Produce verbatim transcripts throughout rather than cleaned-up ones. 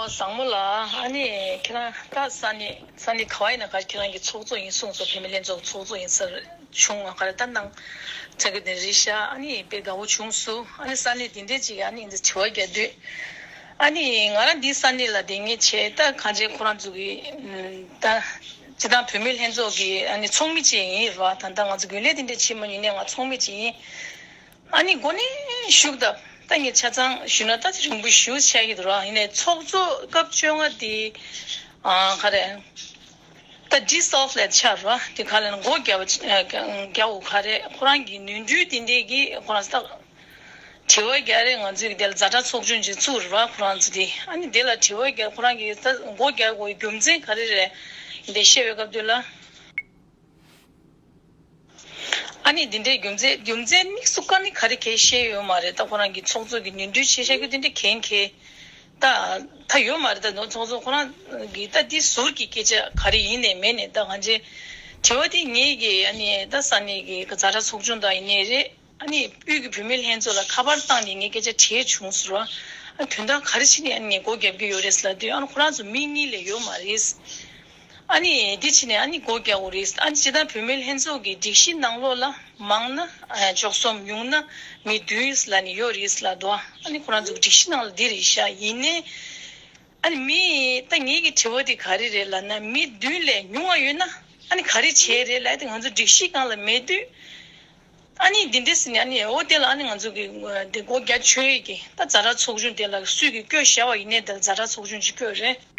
བཟང་མོ་ལགས། ཨ་ནི་ཁྱེད་རང་ད་ས་གནས་ས་གནས་ག་བ་ཡིན་ན་ག་ཁྱེད་རང་གི་ཚོགས་གཙོ་ཡིན་གསུངས་སོང་། བུད་མེད་ལྷན་ཚོགས་ཚོགས་གཙོ་ཡིན་ས་བྱུང་ང་ག་རེ་ད་གནང་ཚ་གི་དེ་རེད་ཤག་ཨ་ནི་དཔེ་དགའ་བོ་བྱུང་སོང་། ཨ་ནི་ས་གནས་དེ་འདྲས་ཅིག་ཨ་ནི་འདི་དྲི་བ་རྒྱག་དུས། ཨ་ནི་ང་རང་འདི་ས་གནས་ལ་བསྡད་མཁན་བྱས་ད་གང་བྱས་ཁོ་རང་ཚོ་གི་ད་སྤྱི་བཏང་བུད་མེད་ལྷན་ཚོགས་ཀྱི་ཨ་ནི་ཚོགས་མི་ཅིག་ཡིན་ར། ད་ལྟ་ང་ཚོ་རྒྱུན་ལས་དེ་འདྲས་བྱེད་མ་མྱོང་ནས་ང་ཚོགས་མི་ཅིག་ཡིན། ཨ་ནི་འགོ་ནས་ཞུགས་ད་ད་ངས་ཆ་ཚང་ཞུས་ན་ད་རིང་པོ་ཞུ་བྱ་གི་འདུག་ར། ཡིན་ནའི་ཚོགས་གཙོ་སྐབས་བཅོ་ལྔ་དེ་ཨ་ག་རེ་ད་ཌི་སོལབ་ལས་ཆགས་ར། དེ་ག་ལ་ན་སྒོ་རྒྱབ་རྒྱབ་འོ་ག་རེ་ཁོ་རང་གི་ནོར་འཁྲུལ་དེ་འདྲས་ཀྱི་ཁོ་རང་ད་དྲི་བ་རྒྱག་རེས་ང་ཚོས་དེ་ལ་ཛ་དྲག་ཚོགས་ཆུང་ཅིག་བཙུགས་ར། ཁོ་རང་ཚོ་དེ་ཨ་ནི་དེ་ལ་དྲི་བ་རྒྱག་ཁོ་རང་གི་ད་སྒོ་རྒྱག་དགོས་རྒྱུ་མཚན་ག་རེ་རེད་འདི་བཤད་པའི་སྐབས་དུས་ལ། ཨ་ནི་འདི་འདྲའི་རྒྱུ་མཚན་རྒྱུ་མཚན་དམིགས་སུ་བཀར་ནས་ག་རེ་གས་བཤད་ཡོད་མ་རེད། ད་ཁོ་རང་གི་ཚོགས་གཙོ་གི་ནོར་འཁྲུལ་ཆེ་ཤ་རྒྱུ་འདི་འདྲ་གན་གས་ད་ད་ཡོད་མ་རེད། ད་ནོར་ཚོགས་གཙོ་ཁོ་རང་གི་ད་འདི་ཟུར་གྱི་སྐད་ཆ་ག་རེ་ཡིན་ནས་མེད་ནས་ད་ང་ཚོའི་དྲི་བ་དེ་ངེད་ཀྱི་ཨ་ནི་ད་ས་གནས་ཀྱི་ཛ་དྲག་ཚོགས་ཆུང་དང་ཡིན་ནའི་རེད། ཨ་ནི་དབུས་ཀྱི་བུད་མེད་ལྷན་ཚོགས་ལ་ཁ་པར་བཏང་ནས་ངས་སྐད་ཆ་དྲིས་བྱུང་ཟེར་བ། ཨ་དོན་དག་ག་རེ་བྱས་ནས་ཨ་ནི་ངས་སྒོ་རྒྱབ་ཀྱི་ཡོད་རེད་ཟེར་ལབ་དུས་ཨ་ནི་ཁོ་རང་ཚོ་མི་གཉིས་ལས་ཡོད་མ་རེད། ཨ་ནི་འདི་བྱས་ནས་ཨ་ནི་སྒོ་རྒྱག་དགོས་རེད། ཨ་ནི་སྤྱིར་བཏང་བུད་མེད་ལྷན་ཚོགས་ཀྱི་སྒྲིག་གཞི་ནང་ལོགས་ལ་མང་ན་ཨ་བཅུ་གསུམ་ཉུང་ན་མི་བདུན་ལ་ནི་ཡོད་རེད་ལབ་འདུག་ཨ་ནི་ཁོ་རང་ཚོ་སྒྲིག་གཞི་ནང་ལ་འདི་རེད་ཤག་ཡིན་ནའི་ཨ་ནི་མི་ད་ངེད་ཀྱི་དྲི་བ་དེ་ག་རེ་རེད་ལབ་ན་མི་བདུན་ལས་ཉུང་བ་ཡོད་ན་ཨ་ནི་ག་རེ་བྱས་རེད་ལབ་དེ་ང་ཚོ་སྒྲིག་གཞི་སྒང་ལ་མེད་དུས། ཨ་ནི་འདི་འདྲས་ཟེར་ནས་ཨ་ནི་འོ་དེ་ལ་ཨ་ནི་ང་ཚོ་གི་དེ་སྒོ་རྒྱ་ཆོད་ཡས་ཀྱི་ད་ཛ་དྲག་ཚོགས་ཆུང་དེ་ལ་སུས་ཀྱི་བསྐྱོད་བཞག་པ་ཡིན་ནའི་དེ་ཛ་དྲག་ཚོགས་ཆུང་ཅིག་བསྐྱོད་རེད།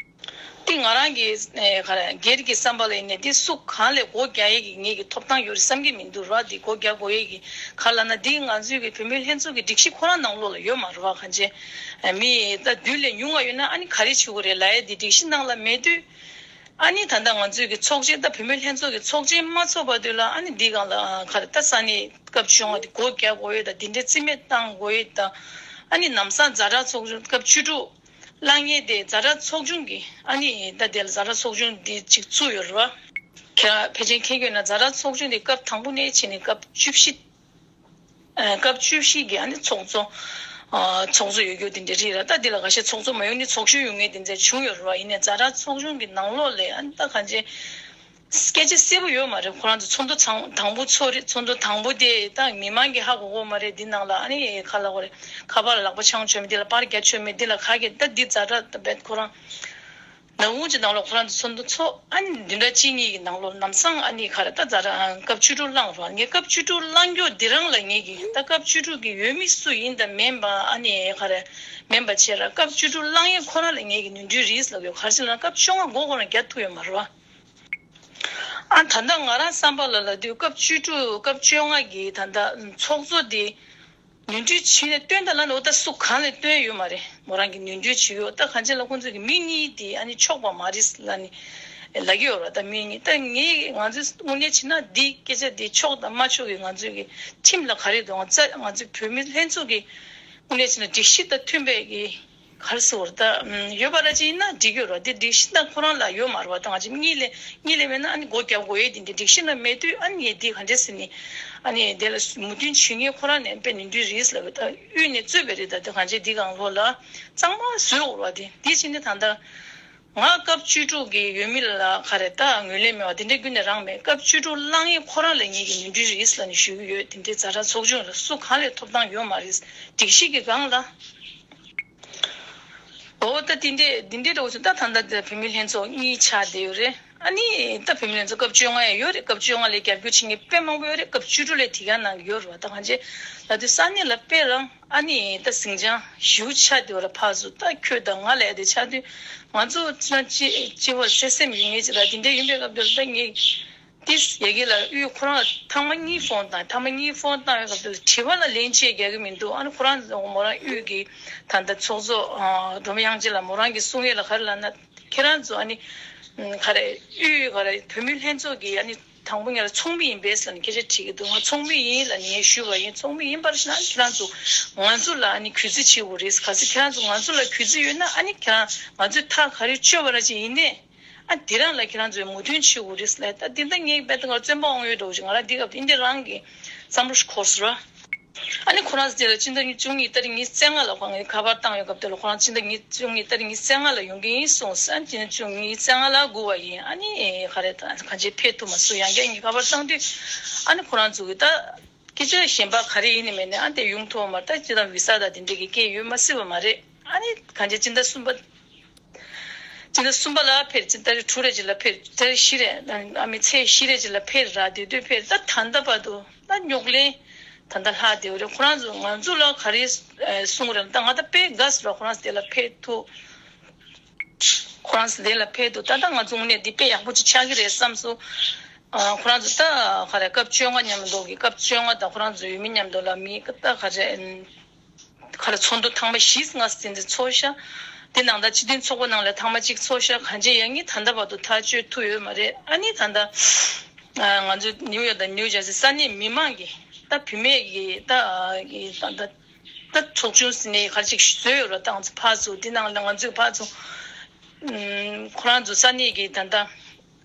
དེ་ང་རང་གི་ཨེ་ག་རེ་སྒེར་གྱི་བསམ་པ་ལ་ཡིན་ནའི་དེ་སུ་གང་ལས་སྒོ་རྒྱག་ཡས་ཀྱི་ངེད་ཀྱི་ཐོབ་ཐང་ཡོད་རེད་བསམ་གྱི་མི་འདུག་ར། དེ་སྒོ་རྒྱག་དགོས་ཡས་ཀྱི་ག་ལ་ན་དེ་ང་ཚོའི་གི་བུད་མེད་ལྷན་ཚོགས་ཀྱི་སྒྲིག་གཞི་ཁོ་རང་ནང་ལོགས་ལ་ཡོད་མ་རེད་བ། གང་བྱས་མི་ད་བདུན་ལས་ཉུང་བ་ཡོད་ན་ཨ་ནི་ག་རེ་བྱེད་དགོས་རེད་ལབ་ཡས་དེ་སྒྲིག་གཞི་ནང་ལ་མེད་དུས། ཨ་ནི་ད་ལྟ་ང་ཚོའི་གི་ཚོགས་ཆེན་ད་བུད་མེད་ལྷན་ཚོགས་ཀྱི་ཚོགས་ཆེན་མ་ཚོགས་བར་དུ་ལ་ཨ་ནི་འདི་སྒང་ལ་ཨ་ག་རེ་ད་ས་གནས་སྐབས་བཅོ་ལྔ་དེ་སྒོ་རྒྱག་དགོས་ཡོད་ད་འདི་འདྲའི་རྩིས་མེད་བཏང་དགོས་ཡོད་ད། ཨ་ནི་ལམ་སང་ཛ་དྲག་ཚོགས་ཆུང་སྐབས་བཅུ་དྲུག་བླང་ཡས་དེ་ཛ་དྲག་ཚོགས་ཆུང་གི་ཨ་ནི་ད་དེ་ལ་ཛ་དྲག་ཚོགས་ཆུང་འདི་གཅིག་བཙུགས་ཡོད་རེད་བ། ཁྱེད་རང་ཕལ་ཆེར་མཁྱེན་གྱི་ཡོད་ན་ཛ་དྲག་ཚོགས་ཆུང་དེ་སྐབས་དང་པོ་ནས་བྱས་ནས་སྐབས་བཅུ་བཞི། ཨ་སྐབས་བཅུ་བཞི་གི་ཨ་ནི་ཚོགས་གཙོ། ཨ་ཚོགས་གཙོ་ཡོད་རྒྱུ་དེ་འདྲ་རེད་ར། ད་འདི་ལ་ཁ་ཤས་ཚོགས་གཙོ་མ་ཡོང་ནི་ཚོགས་གཞོན་ཡོང་མཁན་དེ་འདྲ་བྱུང་ཡོད་རེད་བ། ཡིན་ནའི་ཛ་དྲག་ཚོགས་ཆུང་གི་ནང་ལོགས་ལ་ཨ་ནི་ད་གང་ཅི་སྐད་ཆ་གསལ་པོ་ཡོད་མ་རེད། ཁོ་རང་ཚོ་ཚོགས་འདུ་ཚང་དང་པོ་ཚོགས་རེད། ཚོགས་འདུ་དང་པོ་དེ་ད་མི་མང་གིས་ཧ་གོ་གོ་མ་རེད། འདི་ནང་ལ་ཨ་ནི་ཁ་ལ་གོ་རེད། ཁ་པར་ལ་ལག་པ་འཆང་བཅུག་མི་འདི་ལ་པར་རྒྱག་བཅུག་མི་འདི་ལ་ག་གེ་ད་འདི་ཛ་དྲག་ད་བེད་ཁོ་རང་། ནང་ཁུལ་གྱི་ནང་ལོགས་ཁོ་རང་ཚོ་ཚོགས་འདུ་ཚོགས་ཨ་ནི་བདུན་ཕྲག་གཅིག་གཉིས་ཀྱི་ནང་ལོགས་ལམ་སང་ཨ་ནི་ག་རེ་ད་ཛ་དྲག་སྐབས་བཅུ་དྲུག་བླངས་རོགས། ངས་སྐབས་བཅུ་དྲུག་བླང་རྒྱུ་འདི་རང་ལ་ངེད་ཀྱི་ད་སྐབས་བཅུ་དྲུག་གི་འོས་མི་སུ་ཡིན་དང་མིན་པ་ཨ་ནི་ག་རེ་མིན་པ་བྱས་ར། སྐབས་བཅུ་དྲུག་བླང་ཡས་ཁོ་རང་ལ་ངེད་ཀྱི་ནོར་འཁྲུལ་རེད་ལབ་ཡོད། ག་རེ་ཟེར་ན་སྐབས་བཅོ་ལྔ་མགོ་ཁོ་རང་རྒྱག་ཐུབ་ཡོད་མ་རེད་བ། ཨ་ད་ལྟ་ང་རང་བསམ་པ་ལ་ལབ་དུས་སྐབས་བཅུ་དྲུག་སྐབས་བཅོ་ལྔ་གི་ད་ལྟ་ཚོགས་གཙོ་དེ། ནོར་འཁྲུལ་བྱས་ནས་བཏོན་ད་ལབ་ནས་འོ་ད་སུ་གང་ལས་བཏོན་ཡོད་མ་རེད། མོ་རང་གིས་ནོར་འཁྲུལ་བྱས་ཡོད། ད་གང་ཅི་ལ་ཁོང་ཚོ་གི་མི་གཉིས་དེ་ཨ་ནི་ཆོག་པ་མ་རེད་ལབ་ནས་ལབ་ཀྱི་ཡོད་རེད། ད་མི་གཉིས་ད་ངས་ང་ཚོས་དངོས་གནས་བྱས་ན་འདི་སྐད་ཆ་འདི་ཆོག་དང་མ་ཆོག་གི་ང་ཚོའི་གི་ཁྲིམས་ལ་ག་རེ་འདུག་ང་ཚོ་ང་ཚོའི་བོད་མི་ལྷན་ཚོགས་ཀྱི་དངོས་གནས་བྱས་ན་སྒྲིག་གཞི་དང་མཐུན་པའི་གི་ག་རེ་ཟེར་དགོས་རེད། ད་ཡོད་པ་ར་ཅིག་ཡིན་ན་འགྲིག་གི་ཡོད་རེད། འདི་སྒྲིག་གཞི་ད་ཁོ་རང་ལ་ཡོད་མ་རེད་བ། ད་ང་ཚོ་མི་གཉིས་ལས་གཉིས་ལས་མེད་ན་ཨ་ནི་སྒོ་རྒྱབ་དགོས་ཡས་འདི་འདི་སྒྲིག་གཞི་ལ་མེད་དུས་ཨ་ནི་ངས་འདི་ག་འདྲས་ཟེར་ནས་ཨ་ནི་དེ་ལ་མོས་མཐུན་བྱེད་མཁན་ཁོ་རང་ནས་དཔེ་ནོར་འཁྲུལ་རེད་ལབ་ཡོད། ད་དབུས་ནས་རྩོད་པ་རེད། ད་དེ་གང་བྱས་འདི་གང་ལོག་ལ་གཙང་མ་བཟོས་དགོས་རེད་བ། དེ་འདི་བྱས་ནས་ད་ལྟ་ང་སྐབས་བཅུ་དྲུག་གི་འོས་མི་ལ་ག་རེ་ད་ངོས་ལེན་མེད་བ་དེ་འདྲའི་རྒྱུ་ནས་རང་མེད། སྐབས་བཅུ་དྲུག་བླང་ཡས་ཁོ་རང་ལ་ངེད་ཀྱི་ནོར་འཁྲུལ་རེད་ལབ་ནས་ཞུ་གི་ཡོད། དེ་འདྲའི་ཛ་དྲག་ཚོགས་ཆུང་ལ་སུ་གང་ལས་ཐོབ་ཐང་ཡོད་མ་རེད། སྒྲིག་གཞི་གི་སྒང་ལ། འོ་ད་དེ་འདྲས་དེ་འདྲས་འདྲ་བོ་ཞིག་ད་ད་ལྟ་དེ་བུད་མེད་ལྷན་ཚོགས་གཉིས་ཆགས་བསྡད་ཡོད་རེད། ཨ་ནི་ད་བུད་མེད་ལྷན་ཚོགས་སྐབས་བཅོ་ལྔ་ཡང་ཡོད་རེད། སྐབས་བཅོ་ལྔ་ལས་རྒྱབ་སྐྱོར་བྱེད་མཁན་དཔེ་མང་པོ་ཡོད་རེད། སྐབས་བཅུ་དྲུག་ལས་དེ་ག་ནང་གི་ཡོད་རེད་བ། ད་གང་བྱས་ལབ་དུས་ས་གནས་ལ་དཔེ་རང་ཨ་ནི་ད་ཟིང་ཆ་ཞེ་པོ་ཆགས་བསྡད་ཡོད་རེད། ཕར་ཚུར་ད་ཁྱོད་དང་ང་ལས་དེ་ཆགས་དུས་ང་ཚོ་ཅི་ན་ཅི་ཅི་བར་བརྩེ་སེམས་ཡིན་ངེས་ཅི་ལ་དེ་འདྲས་ཡིན་པའི་སྐབས་དེར་ད་ངས། ཏིས་ཡ་གི་ལ་དབུས་ཁོ་རང་ཐེངས་མ་གཉིས་ཕོན་བཏང་། ཐེངས་མ་གཉིས་ཕོན་བཏང་བའི་སྐབས་དུ་དྲི་བ་ལ་ལན་ཅིག་རྒྱག་གི་མི་འདུག་ཨ་ནི་ཁོ་རང་མོ་རང་དབུས་ཀྱི་ད་ལྟ་ཚོགས་གཙོ་སྒྲོལ་མ་དབྱངས་ཅན་ལགས་མོ་རང་གིས་གསུང་ཡས་ལ་ག་རེ་ལབ་ན་ཁྱེད་རང་ཚོ་ཨ་ནི་ག་རེ་དབུས་ག་རེ་བུད་མེད་ལྷན་ཚོགས་ཀྱི་ཨ་ནི་དང་པོ་ངེད་ལ་ཚོགས་མི་ཡིན་པས་ལབ་ནས་སྐད་ཆ་དྲིས་ཀྱི་འདུག་ང་ཚོགས་མི་ཡིན་ལབ་ནས་ངས་ཞུས་པ་ཡིན། ཚོགས་མི་ཡིན་པར་ཞུ་ན་ཁྱེད་རང་ཚོ་ང་ཚོ་ལ་ཨ་ནི་གུས་བརྩི་བྱེད་དགོས་རེད། གལ་སྲིད་ཁྱེད་རང་ཚོ་ང་ཚོ་ལ་གུས་བརྩི་ཡོད་ན་ཨ་ནི་ཁྱེད་རང་ང་ཚོས་ཐག་ག་རེ་གཅོད་པ་ར་ཅིག་ཡིན་ནའི། ཨ་དེ་རང་ལ་ཁྱེད་རང་ཚོས་མོས་མཐུན་བྱེད་དགོས་རེད་ལབ། ད་དེ་ལྟ་ངས་རྦད་དེ་ང་བཙན་པོ་དབང་ཡོད་འདྲ་བོ་ཞིག་ང་རང་འདི་སྐབས་དེ་འདི་རང་གི་བསམ་བློ་ཞིག་འཁོར་སོང་ར། ཨ་ནི་ཁོ་རང་དེ་ལ་སྤྱི་ཟླ་བཅུ་གཉིས་ཏ་རིག་ཉི་ཤུ་རྩ་ལྔ་ལ་ཁོང་གིས་ཁ་པར་བཏང་ཡོད་སྐབས་དེ་ལ་ཁོ་རང་སྤྱི་ཟླ་ཉི་བཅུ་གཉིས་ཏ་རིག་ཉི་ཤུ་རྩ་ལྔ་ལ་ཡོང་གི་ཡིན་གསུངས། ཨ་ནི་སྤྱི་ཟླ་བཅུ་གཉིས་ཉི་ཤུ་རྩ་ལྔ་ལ་སྒུག་པ་ཡིན། ཨ་ནི་ག་རེ་ད་གང་ཅི་ཕེབས་ཐུབ་མ་སོང་། ཡང་བསྐྱར་ངས་ཁ་པར་བཏང་དུས་ཨ་ནི་ཁོ་རང་ཚོ་གིས་ད་སྐད་ཆ་གཞན་པ་ག་རེ་ཡིན་ནི་མེད་ནི་ཨ་དེ་ཡོང་ཐུབ་མ་རེད། ད་སྤྱི་ཟླ་བི་ས་དང་དེ་འདྲས་ཀྱི་སྐད་ཡོད་མ་སྲིད་པ་མ་རེད། ཨ་ནི་གང་ཅི་སྤྱི་ཟླ་གསུམ་པ། སྤྱི་ཟླ་གསུམ་པ་ལ་ཕེབས། སྤྱི་ཟླ་དྲུག་རེ་ཅིག་ལ་ཕེབས། ཟླ་བཞི་རེ་ཨ་མི་ཚེས་བཞི་རེ་ཅིག་ལ་ཕེབས་ར། དེ་དུས་ཕེབས། ད་ད་ལྟ་བར་དུ་ད་རྙོག་གླེང་ད་ལྟ་ལྷག་བསྡད་ཡོད་རེད། ཁོ་རང་ཚོ་ང་ཚོ་ལ་ག་རེ་གསུང་རེད། ད་ང་ད་དཔེ་དགའ་སོང་ར། ཁོ་རང་ཚོ་དེ་ལ་ཕེབས་ཐུབ། ཁོ་རང་ཚོ་དེ་ལ་ཕེབས་ཐུབ། ད་ལྟ་ང་ཚོ་དངོས་གནས་འདི་དཔེ་ཡག་པོ་ཅིག་ཆགས་ཀྱི་རེད་བསམ་སོང་། ཨ་ཁོ་རང་ཚོ་ད་ག་རེ་སྐབས་བཅོ་ལྔ་མཉམ་དུ་གི་སྐབས་བཅོ་ལྔ་དང་ཁོ་རང་ཚོ་འོས་མི་མཉམ་དུ་ལ་མི་ད་ག་རེ་ག་ལ་ཚོགས་འདུ་ཐེངས་མ་བཞི་ལྔ་ཙམ་ཙམ་ཚོགས་ཤག་དེ་ནང་ད་སྤྱི་མཐུན་ཚོགས་པ་ནང་ལ་ཐེངས་མ་གཅིག་ཚོགས་ཤག་གང་ཅི་ཡང་ངས་ད་ལྟ་བར་དུ་ཐག་གཅོད་ཐུབ་ཡོད་མ་རེད། ཨ་ནི་ད་ལྟ་ང་ཚོ་ནིའུ་ཡོག་དང་ནིའུ་ཇར་སི་ས་གནས་མི་མང་གིས་ད་བུད་མེད་ཀྱི་ད་ད་ད་ཚོགས་ཆུང་ཟེར་ནས་ག་རེ་ཅིག་བཟོས་ཡོད་ར། ད་ང་ཚོ་ཕར་ཚུར་དེ་ནང་ལ་ང་ཚོས་ཕར་ཚུར་ཁོ་རང་ཚོ་ས་གནས་ཀྱི་ད་ལྟ།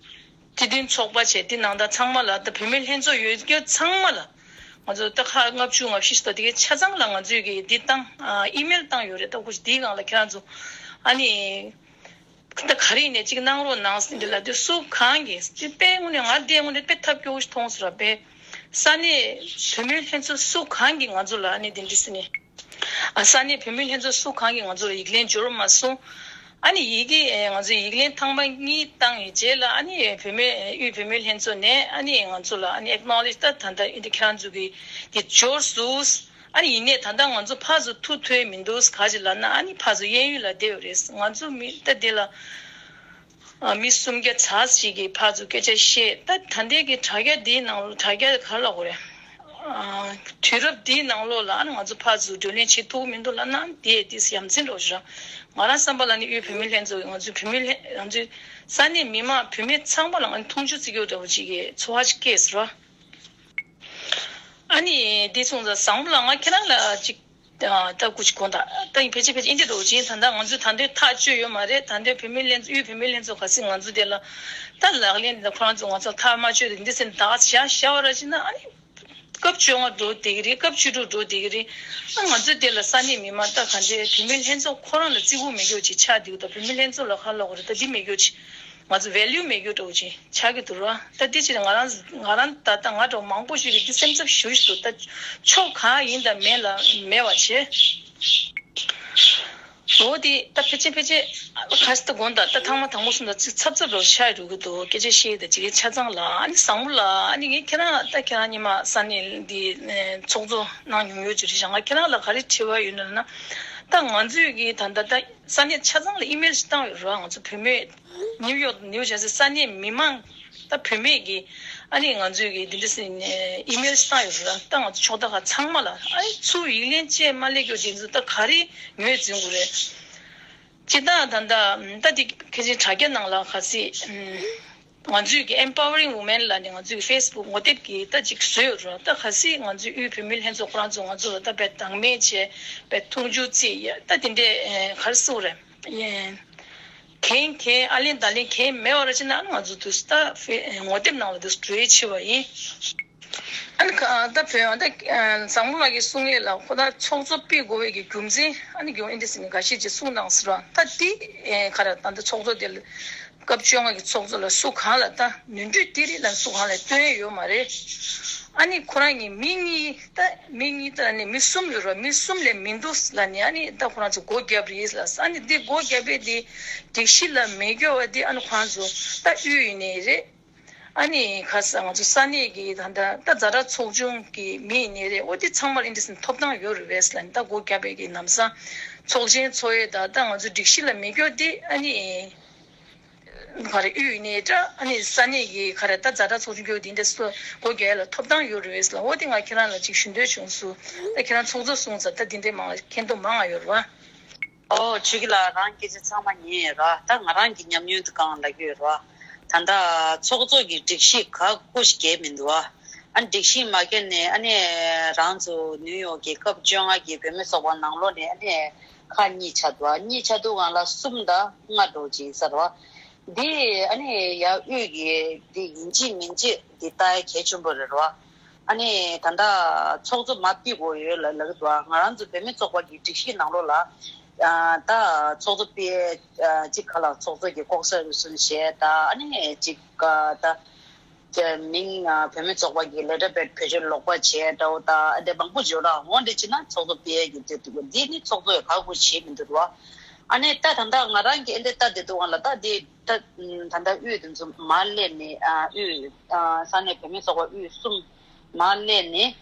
སྤྱི་མཐུན་ཚོགས་པ་བྱས་དེ་ནང་ད་ཚང་མ་ལ་ད་བུད་མེད་ལྷན་ཚོགས་ཡོད་རྒྱུ་ཚང་མ་ལ་ང་ཚོ་ད་ཁ་ལྔ་བཅུ་ང་བཞི་ཞིག་ད་དེ་གའི་ཆ་ཚང་ལ་ང་ཚོས་ཀྱི་འདི་བཏང་ཨི་མེལ་བཏང་ཡོད་རེད། ད་ཁོ་འདིའི་སྒང་ལ་ཁྱེད་རང་ཚོ་ཨ་ནི་ད་ག་རེ་ཡིན་ནས་ཅིག་གནང་རོགས་གནང་ཟེར་འདི་ལ་དེ་སུ་གང་གིས་དེ་དཔེ་དངོས་གནས་ང་དེ་དངོས་གནས་དཔེ་ཐབས་སྐྱོ་བོ་ཞིག་མཐོང་སོང་ར། དཔེ་ས་གནས་བུད་མེད་ལྷན་ཚོགས་སུ་གང་གིས་ང་ཚོ་ལ་ཨ་ནི་དེ་འདྲ་ཟེར་ནས། ཨ་ས་གནས་བུད་མེད་ལྷན་ཚོགས་སུ་གང་གིས་ང་ཚོར་ཡིག་ལན་འབྱོར་མ་སོང་། ཨ་ནི་ཡི་གེ་ང་ཚོས་ཡིག་ལན་ཐེངས་མ་གཉིས་བཏང་ཡི་རྗེས་ལ་ཨ་ནི་བུད་མེད་དབུས་བུད་མེད་ལྷན་ཚོགས་ནས་ཨ་ནི་ང་ཚོ་ལ་ཨ་ནི་ཨེག་ནོ་ལེཇ་ད་ད་ལྟ་ཨིན་དི་ཁྱེད་རང་ཚོ་གི་དེ་འབྱོར་སོང་། ཨ་ནི་ཡིན་ནའི་ད་ལྟ་ང་ཚོ་ཕར་ཚུར་ཐུག་ཐུབ་མི་འདུག་ག་ཅི་ལབ་ན་ཨ་ནི་ཕར་ཚུར་གཡས་གཡོན་ལ་བསྡད་ཡོད་རེད། ང་ཚོ་མི་ད་དེ་ལ། མི་སུམ་བརྒྱ་ཙམ་ཞིག་གིས་ཕར་ཚུར་སྐད་ཆ་བཤད། ད་ད་ལྟའི་གི་དྲ་རྒྱ་འདིའི་ནང་ལ་དྲ་རྒྱ་ག་རེ་ལབ་དགོས་རེད། དུས་རབས་འདིའི་ནང་ལོགས་ལ་ང་ཚོ་ཕར་ཚུར་བགྲོ་གླེང་བྱེད་ཐུབ་མི་འདུག་ལབ་ན་དེ་དེ་ཡ་མཚན་འགྲོ་ཞིག་ར། ང་རང་བསམ་པ་ལ་ནི་དབུས་བོད་མི་ལྷན་ཚོགས་ཀྱི་ང་ཚོའི་བོད་མི་ལྷན་ང་ཚོའི་ས་གནས་མི་མང་བོད་མི་ཚང་མ་ལ་ང་ཚོ་མཐོང་ཆུང་བརྩི་གི་ཡོད་འདྲ་བོ་ཅིག་གི་ཚོར་བ་ཅིག་སྐྱེས་སོང་ར། ཨ་ནི་དེ་སོང་ཙང་བཟང་པོ་ལ་ང་ཁྱེད་རང་ལ་ཅིག་ཨ་ད་སྐུ་མཁྱེན་དགོངས་དག་ད་ཡིན་ཕལ་ཆེར་ཕལ་ཆེར་ཨིན་ཇི་འདྲ་བོ་ཅིག་ཡིན། ད་ལྟ་ང་ཚོས་ད་དུང་ཐག་གཅོད་ཡོད་མ་རེད། ད་དུང་བུད་མེད་ལྷན་ཚོགས་དབུས་བུད་མེད་ལྷན་ཚོགས་ག་ཚོད་ང་ཚོ་དེ་ལ་ད་ལག་ལེན་དེ་ཁོ་རང་ཚོ་ང་ཚོ་ཐག་མ་གཅོད་དེ་འདི་ཟེར་ནས་ད་བཞག་བཞག་པ་ར་ཅིག་ན་ཨ་ནི་སྐབས་བཅོ་ལྔ་འགྲོ་བསྡད་ཀྱི་རེད། སྐབས་བཅུ་དྲུག་འགྲོ་བསྡད་ཀྱི་རེད། ཨ་ང་ཚོ་དེ་ལ་ས་གནས་མི་མང་ད་ག་འདྲའི་བུད་མེད་ལྷན་ཚོགས་ཁོ་རང་ལ་བརྩི་བཀུར་མེད་རྒྱུ་ཅིག་ཆགས་འདུག་ད་བུད་མེད་ལྷན་ཚོགས་ལ་ག་ལབ་དགོས་རེད། ད་འདི་མེད་རྒྱུ་ཅིག་ང་ཚོ་ཝེ་ལིའུ་མེད་རྒྱུ་འདྲ་བོ་ཅིག་ཆགས་ཀྱི་འདུག་ར། ད་འདི་ཕྱིར་ང་རང་ང་རང་ད་ལྟ་ང་འདྲ་བོ་མང་པོ་ཞིག་གིས་འདི་སེམས་འཚབ་ཞེ་པོ་ཞིག་འདུག་ད་ཕྱོགས་གང་ཡིན་དང་མེད་ལ་མེད་པ་བྱས། འོ་དེ་ད་ཕལ་ཆེར་ཕལ་ཆེར་ག་ས་ད་དགོངས་དག་ད་ཐེངས་མ་དང་པོ་གསུམ་དང་ཚིག་ཚབ་ཚབ་རོ་ཆགས་འགྲོ་གི་འདུག་སྐད་ཆ་བཤད་ཡས་ད་ཅིག་ཆ་ཚང་ལ་ཨ་ནི་བཟང་པོ་ལ་ཨ་ནི་ངས་ཁྱེད་རང་ད་ཁྱེད་རང་ཉི་མ་ས་གནས་འདི་ཚོགས་གཙོ་གནང་མྱོང་ཡོད་ཅིག་རེད་ཤག་ང་ཁྱེད་རང་ལ་ག་རེ་དྲི་བ་ཡོད་ན་ལབ་ན་ད་ང་ཚོས་ཀྱི་ད་ད་ད། ས་གནས་ཆ་ཚང་ལ་ཨི་མེལ་ཞིག་བཏང་ཡོད་རེད་བ། ང་ཚོ་བུད་མེད་ནིའུ་ཡོག་ནིའུ་ཇར་སི་ས་གནས་མི་མང་ད་བུད་མེད་ཀྱི་ཨ་ནི་ང་ཚོས་ཀྱི་འདི་འདྲ་ཟེར་ནས་ཨི་མེལ་ཞིག་བཏང་ཡོད་རེད་བ། ད་ང་ཚོ་ཕྱོགས་མཐའ་ཁག་ཚང་མ་ལ་ཨ་ནི་ཚུར་ཡིག་ལན་བཅད་མ་སླེབས་རྒྱུ་དེ་ཚོ་ད་ག་རེ་ངོས་འཛིན་དགོས་རེད། སྤྱིར་བཏང་ད་ད་ད་འདི་ཁ་ཆེ་དྲ་རྒྱ་ནང་ལ་ག་སྲིད། ང་ཚོས་ཀྱི་Empowering Women ལབ་ནས་ང་ཚོས་ཀྱི་Facebook་ངོ་དེབ་ཀྱི་ད་ཅིག་བཟོས་ཡོད་རེད། ད་གལ་སྲིད་ང་ཚོའི་དབུས་བོད་མི་ལྷན་ཚོགས་ཁོ་རང་ཚོ་ང་ཚོ་ལ་ད་དཔེ་སྡང་མེད་བྱས་དཔེ་མཐོང་ཆུང་བརྩི་ཡ་ད་དེ་འདྲས་ག་རེ་ཟེར་དགོས་རེད། གན་གན་ཨ་ལན་ད་ལན་གན་མེད་པ་ར་ཅིག་ན་ང་ཚོ་དུས་ད་ངོ་དེབ་ནང་ལ་དུས་བྲོས་ཆེ་བ་ཡིན། ཨ་ནི་ད་བོད་ཡང་ད་བཟང་མོ་ལགས་ཀྱིས་གསུང་ཡས་ལ་ཁོ་ད་ཚོགས་གཙོ་ཕུད་དགོས་པའི་གི་རྒྱུ་མཚན་ཨ་ནི་རྒྱུ་ཨིན་འདྲས་ཟེར་ནས་འགའ་ཤས་ཀྱིས་གསུངས་གནང་ཟེར་བ་ད་འདི་ག་རེ་ད་ད་ཚོགས་གཙོ་དེ་ལ། སྐབས་བཅོ་ལྔ་གི་ཚོགས་གཙོ་ལ་སུ་གང་ལ་ད་ནོར་འཁྲུལ་དེ་རིགས་ལ་སུ་གང་ལ་སྟོན་ཡོད་མ་རེད། ཨ་ནི་ཁོ་རང་གཉིས་མི་གཉིས་ད་མི་གཉིས་ད་ནི་མི་གསུམ་ཡོད་རེད། མི་གསུམ་ལས་མི་འདུག་ལབ་ནི་ཨ་ནི་ད་ཁོ་རང་ཚོ་སྒོ་བརྒྱབ་རེད་ལ། ཨ་ནི་འདི་སྒོ་བརྒྱབ་པའི་འདི་སྒྲིག་གཞི་ལ་མེད་རྒྱུ་བ་འདི་ཨ་ནི་ཁོ་རང་ཚོ་ད་དབུས་ཡིན་ནའི་རེད། ཨ་ནི་ཁ་ས་ང་ཚོ་ས་གནས་ཀྱི་ད་ད་ད་ཛ་དྲག་ཚོགས་ཆུང་གི་མི་ཡིན་ནའི་རེད། འོ་འདི་ཚང་མར་ཨིན་འདྲས་ཟེར་ཐོབ་ཐང་ཡོད་རེད་བས་ལབ་ནི་ད་སྒོ་བརྒྱབ་པའི་གི་ལམ་སང་ཚོགས་ཆེན་ཚོགས་ཡས་ད་ད་ང་ཚོ་སྒྲིག་གཞི་ལ་མེད་རྒྱུ་འདི་ཨ་ནི། ག་རེ་དབུས་ནས་ད་ཨ་ནི་ས་གནས་ཀྱི་ག་རེ་ད་ཛ་དྲག་ཚོགས་ཆུང་གི་འདི་འདྲ་སོ་སྒོ་རྒྱག་ཡ་ལ་ཐོབ་ཐང་ཡོད་རེད་ཟེར་ལ། འོ་དེ་ང་ཁྱེད་རང་ལ་ཅིག་ཞུ་འདོད་བྱུང་སོང་། ད་ཁྱེད་རང་ཚོགས་གཙོ་གསུངས་ཙང་ད་འདི་འདྲའི་མང་མཁྱེན་རྟོགས་མང་ང་ཡོད་རེད་བ། ཨོ་ཆོས་སྐྱིད་ལགས་རང་སྐད་ཆ་ཚང་མ་ཉན་ཡོད་ར། ད་ང་རང་གི་ཉམས་མྱོང་དུ་གང་ལབ་ཀྱི་ཡོད་ར། ད་ལྟ་ཚོགས་གཙོ་གི་སྒྲིག་གཞི་ག་ཀུ་ཞིག་འགལ་མི་འདུག་ཨ། ཨ་སྒྲིག་གཞི་མ་འགལ་ནས་ཨ་ནི་རང་ཚོ་ནིའུ་ཡོག་གི་སྐབས་བཅོ་ལྔ་གི་བུད་མེད་ཚོགས་པ་ནང་ལོགས་ནས་ཨ་ནི། ཁག་གཉིས་ཆགས་འདུག་ཨ། གཉིས་ཆགས་འདུག་སྒང་ལ་གསུམ་དང་ལྔ་འགྲོ་ཅིག་ཟེར་བ། འདི་ཨ་ནི་ཡ་དབུས་ཀྱི་འདི་ཡིན་གཅིག་མིན་གཅིག་འདི་ལྟ་ཡ་གལ་ཆེན་པོ་རེད་བ། ཨ་ནི་ད་ལྟ་ཚོགས་གཙོ་མ་ཕུད་དགོས་ཡོད་ལ་ལབ་ཀྱི་འདུག་ང་རང་ཚོ་བུད་མེད་ཚོགས་པ་གི་སྒྲིག་གཞི་ནང་ལོགས་ལ། ཨ་ད་ཚོགས་གཙོ་ཕུད་ཡས་ཅིག་ག་ལ་ཚོགས་གཙོ་གི་ལྐོག་ཟ་རུལ་སུངས་བྱས་ད་ཨ་ནི་ཅིག་ད་མིང་བུད་མེད་ཚོགས་པ་གི་ལེ་ཊར་པེཌ་བེད་སྤྱོད་ལོག་པ་བྱས་འདྲ་བོ་ད་ཨ་འདྲ་མང་པོ་བརྗོད་ར་འོང་འདྲ་ཅིག་ན་ཚོགས་གཙོ་ཕུད་ཡས་ཀྱི་དེ་འདུག་འདི་ནི་ཚོགས་གཙོ་ཡི་ཁག་པོ་བྱས་མི་འདུག་ར། ཨ་ནི་ད་ད་ལྟ་ང་རང་གི་ཨ་འདྲ་ལྟ་བསྡད་འདུག་ང་ལ་ད་འདི། ད་ད་ལྟ་དབུས་དེ་ཚོ་མར་སླེབས་ནས་ཨ་དབུས་ཨ་ས་གནས་བུད་མེད་ཚོགས་པ་དབུས་གསུམ་མར་སླེབས་ནས་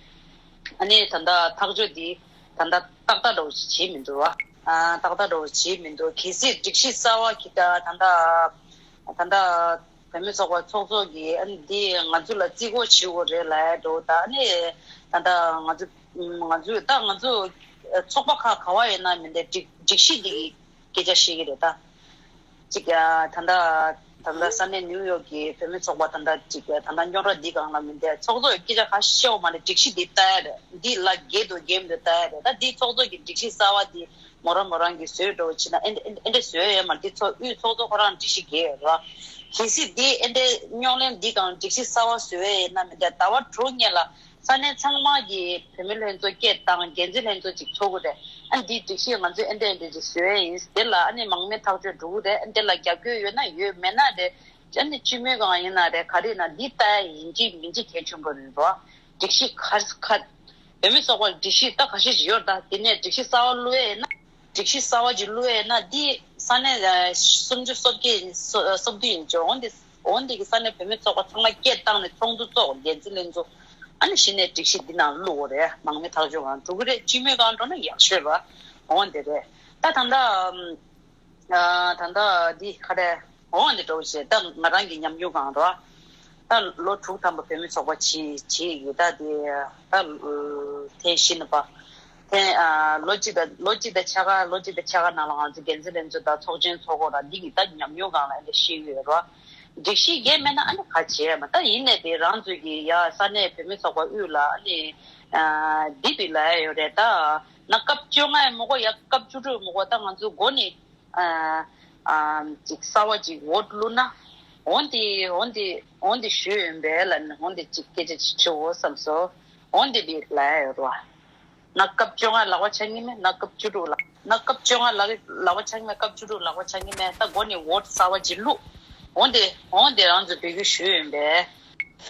ཨ་ནི་ད་ལྟ་ཐག་གཅོད་འདི་ད་ལྟ་ཏག་ཏག་འདྲ་བོ་ཞིག་བྱེད་མི་འདུག་བ། ཨ་ཏག་ཏག་འདྲ་བོ་བྱེད་མི་འདུག་གལ་སྲིད་སྒྲིག་གཞི་གསར་བ་གི་ད་ད་ལྟ་ད་ལྟ་བུད་མེད་ཚོགས་པ་ཚོགས་གཙོ་གིས་ཨ་ནི་འདི་ང་ཚོ་ལ་བརྩི་བཀུར་བྱེད་དགོས་རེད་ལབ་ཡ་འདྲ་བོ་ད་ཨ་ནི་ད་ལྟ་ང་ཚོ་ང་ཚོས་ད་ང་ཚོ་ཚོགས་པ་ཁག་ག་བ་ཡིན་ན་མི་འདི་སྒྲིག་སྒྲིག་གཞི་འདི་གི་སྐད་ཆ་བཤད་ཀྱི་རེད་ད། ཅིག་ཡ་ད་ལྟ་ད་ལྟ་ས་གནས་ནིའུ་ཡོག་གི་བུད་མེད་ཚོགས་པ་ད་ལྟ་ཅིག་ཡ་ད་ལྟ་རྙོག་དྲ་འདི་སྒང་ལ་མི་འདི་ཚོགས་གཙོ་ཡི་སྐད་ཆ་ག་བཤད་ཡོད་མ་རེད། སྒྲིག་གཞི་འདི་ལྟ་ཡ་རེད། འདི་ལ་འགལ་འདུག་འགལ་མི་འདུག་ལྟ་ཡ་རེད། ད་འདི་ཚོགས་གཙོ་གི་སྒྲིག་གཞི་གསར་བ་འདི་མོ་རང་མོ་རང་གི་བཟོས་འགྲོ་ཕྱིན་ན་ཨེ་འདྲ་ཨེ་འདྲ་བཟོས་ཡོད་མ་རེད། འདི་ཚོ་དབུས་ཚོགས་གཙོ་ཁོ་རང་སྒྲིག་གཞི་འགལ་ཡོད་རེད། གལ་སྲིད་འདི་ཨེ་འདྲ་རྙོག་གླེང་འདི་སྒང་སྒྲིག་གཞི་གསར་བ་བཟོས་ཡོད་ཡིན་ན་མི་འདི་ཟླ་བ་དྲུག་སྔོན་ལ། ས་གནས་ཚང་མ་གི་བུད་མེད་ལྷན་ཚོགས་སྐད་བཏང་འགན་འཛིན་ལྷན་ཚོགས་ཅིག་ཚོགས་དགོས་རེད། ཨ་འདིའི་སྒྲིག་གཞི་ང་ཚོས་ཨེ་འདྲ་ཨེ་འདྲ་ཅིག་བཟོས་ཡིན། དེ་ལ་ཨ་ནི་མང་མོས་ཐག་གཅོད་འགྲོ་གི་རེད། ཨ་འདི་ལ་རྒྱབ་སྐྱོར་ཡོད་ན་ཡོད་མེད་ན་རེད། ཨ་ནི་སྤྱི་མོས་གང་ཡིན་ན་རེད། ག་རེ་ཡིན་ན་འདི་ལྟ་ཡ་ཡིན་གཅིག་མིན་གཅིག་གལ་ཆེན་པོ་རེད་རོ། སྒྲིག་གཞི་ག་ག་བུད་མེད་ཚོགས་པ་སྒྲིག་གཞི་ད་ཁ་ཤས་ཤིག་ཡོད་རེད། ད་དེ་ནས་སྒྲིག་གཞི་གསར་བ་བླུག་ཡ་ཡིན་ན། སྒྲིག་གཞི་གསར་བ་ཅིག་བླུག་ཡ་ཡིན་ན་འདི་ས་གནས་ཨ་སུམ་ཅུ་སོ་བརྒྱད་ཡིན་སོ་སོ་བདུན་ཡིན་ཅོ་འོན་ཏེ། འོན་ཏེ་གི་ས་གནས་བུད་མེད་ཚོགས་པ་ཚང་མ་སྐད་བཏང་ནས་ཚོགས་འདུ་ཚོགས་འགན་འཛིན་ལྷན་ཚོགས་ཨ་ནི་གཞི་ནས་སྒྲིག་གཞི་འདི་ནང་བླུག་དགོས་རེད། མང་མོས་ཐག་གཅོད་གང་འགྲོ་གི་རེད། སྤྱི་མོས་གང་འགྲོ་ན་ཡག་ཤོས་རེད། འོན་ཏེ་རེད། ད་ད་ལྟ་ཨ་ད་ལྟ་འདི་ག་རེ་འོན་ཏེ་འགྲོ་བྱེད་ད་ང་རང་གི་ཉམས་མྱོང་གང་རོ། ད་ལོ་དྲུག་ཐམ་པ་བུད་མེད་ཚོགས་པ་བྱེད་བྱེད་ཡོད། ད་དེ་ད་ཐེངས་བཞི་ནས་པ། ཐེངས་ཨ་ལོ་གཅིག་དང་ལོ་གཅིག་དང་ཕྱེད་ཀ་ལོ་གཅིག་དང་ཕྱེད་ཀ་ནང་ལ་ང་ཚོ་འགན་འཛིན་ལྷན་ཚོགས་དང་ཚོགས་ཆེན་ཚོགས་སྐོར་དང་འདི་གི་ད་ཉམས་མྱོང་སྒང་ལ་ཨེ་འདྲ་ཤེས་ཡོད་རོ། སྒྲིག་གཞི་འགལ་མེད་ན་ཨ་ནི་ག་བྱེད་མ་ད་ཡིན་ནས་དེ་རང་ཚོས་ཀྱི་ཡ་ས་གནས་བུད་མེད་ཚོགས་པ་དབུས་ལ་ཨ་ནི་ཨ་འདི་འདི་ལ་ཡོད་རེད། ད་ན་སྐབས་བཅོ་ལྔ་ཡ་མོ་གོ་ཡ་སྐབས་བཅུ་དྲུག་མོ་གོ་ད་ང་ཚོ་འགོ་ནས། ཨ་ཨ་ཅིག་གསར་བ་ཅིག་འོ་བླུགས་ན། འོན་ཏེ་འོན་ཏེ་འོན་ཏེ་ཞུས་ཡོད་པས་ལ་ནི་འོན་ཏེ་ཅིག་སྐད་ཆ་ཅིག་དྲི་འོ་བསམ་སོ། འོན་ཏེ་འདི་ལ་ཡ་ཡོད་རོ། ན་སྐབས་བཅོ་ལྔ་ལག་པ་འཆང་གི་མེད། ན་སྐབས་བཅུ་དྲུག་ལ་ན་སྐབས་བཅོ་ལྔ་ལག་ལག་པ་འཆང་གི་མེད། སྐབས་བཅུ་དྲུག་ལག་པ་འཆང་གི་མེད། ད་འགོ་ནས་འོ་གསར་བ་ཅིག་བླུགས། འོན་ཏེ་འོན་ཏེ་རང་ཚོ་བོད་ཀྱི་ཞུས་ཡོད་པས།